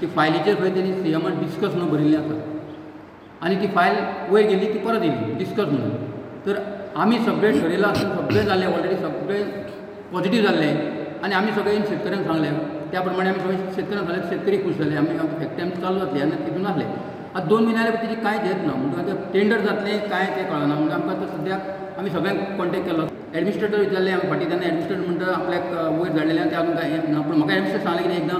ती फायलीचेर खंय तेणी सीएमान डिस्कस म्हणून बरयल्लें आसा आनी ती फायल वयर गेली, ती परत येयली डिस्कस म्हणून. तर आमी सगळें ठरयलां आसून सगळें जाल्लें, ऑलरेडी सगळें पॉझिटीव जाल्लें आनी आमी सगळें शेतकऱ्यांक सांगलें, त्या प्रमाणे आमी सगळे शेतकऱ्यांक सांगलें, शेतकरी खूश जाले. आमी आमची फॅक्टरी आमची चालू जातली आनी तितून आसले. आतां 2 म्हयने जाले तेजी कांयच येत ना, म्हणटकच आतां टेंडर जातलें काय तें कळना. म्हणजे आमकां आतां सद्याक आमी सगळ्यांक कॉन्टेक्ट केलो, एडमिनिस्ट्रेटर विचारलें आमी फाटीं, तेन्ना एडमिनिस्ट्रेटर म्हणटा आपल्याक वयर धाडलेलें आनी तें अजून कांय ना. पूण म्हाका एडमिनिस्ट्रेटर सांगलें कितें, एकदां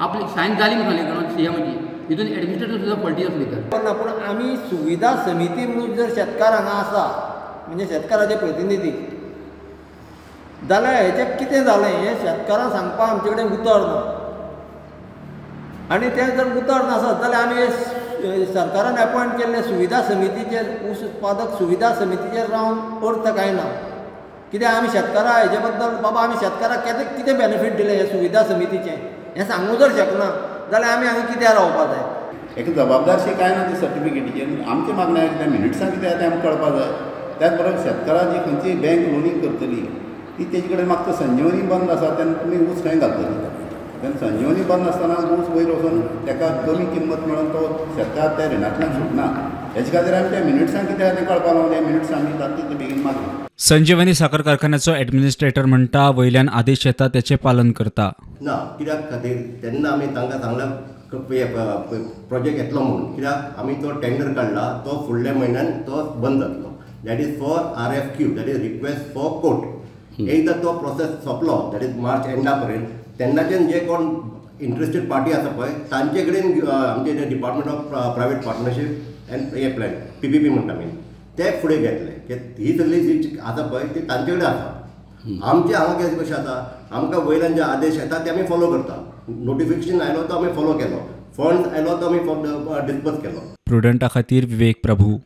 आपली सायन जाली म्हणून सांगलें सीएमाची, हितून एडमिनिस्ट्रेटर सुद्दां फॉल्टी आसली तर ना. पूण आमी सुविधा समिती म्हणून जर शेतकार हांगा आसा म्हणजे शेतकाराचे प्रतिनिधी जाल्यार हेचें कितें जालें हें शेतकारांक सांगपाक आमचे कडेन उतर ना. आनी तें जर उतर नासत जाल्यार आमी सरकारान एपॉयंट केल्ले सुविधा समितीचेर, ऊस उत्पादक सुविधा समितीचेर रावन अर्थ कांय ना. कित्याक आमी शेतकारां हेजे बद्दल बाबा आमी शेतकारांक कितें बेनिफीट दिलें हे सुविधा समितीचें हें सांगूं जर शकना जाल्यार आमी हांगा कित्याक रावपा जाय. एक जबाबदारशी कांय ना ती सर्टिफिकेटीचेर. आमची मागणी कितें मिनिट्सां कितें आसा तें आमकां कळपा जाय. त्याच बरोबर शेतकारां जी खंयची बँक लोनींग करतली ती तेजे कडेन मागता संजीवनी बंद आसा तेन्ना तुमी ऊस खंय घालतली. तेन्ना संजीवनी बंद आसतना ऊस वयर वचून ताका कमी किंमत मेळून तो शेतकार त्या रिणांतल्यान सुटना. हेजे खातीर आमी त्या मिनिट्सां कितें आसा तें कळपा लागून त्या मिनिट्स आमी जाता तितले बेगीन मागली. संजीवनी साखर कारखान्याचो एडमिनिस्ट्रेटर म्हणटा वयल्यान आदेश येता त्याचे पालन करता ना. कित्याक खातीर तेन्ना आमी तांकां सांगलां प्रोजेक्ट येतलो म्हणून, कित्याक आमी तो टेंडर काडला तो फुडल्या म्हयन्यान तो बंद जातलो. That is for RFQ, that is request for quote. एकदां तो प्रोसेस सोंपलो, that is मार्च एंडा पर्यंत, तेन्नाच्यान जे कोण इंट्रस्टेड पार्टी आसा पळय तांचे कडेन आमचे जे department of private partnership and हे प्लॅन PPP म्हणटा आमी ते फुडें घेतले की ही सगळी जी आसा पळय ती तांचे कडेन आसा. आमचे हांगा कशें आसा, आमकां वयल्यान जे आदेश येता ते आमी फॉलो करता. नोटिफिकेशन आयलो तो आमी फॉलो केलो, फंड्स आयलो तो आमी डिस्पर्स केलो. प्रुडंटा खातीर विवेक प्रभू.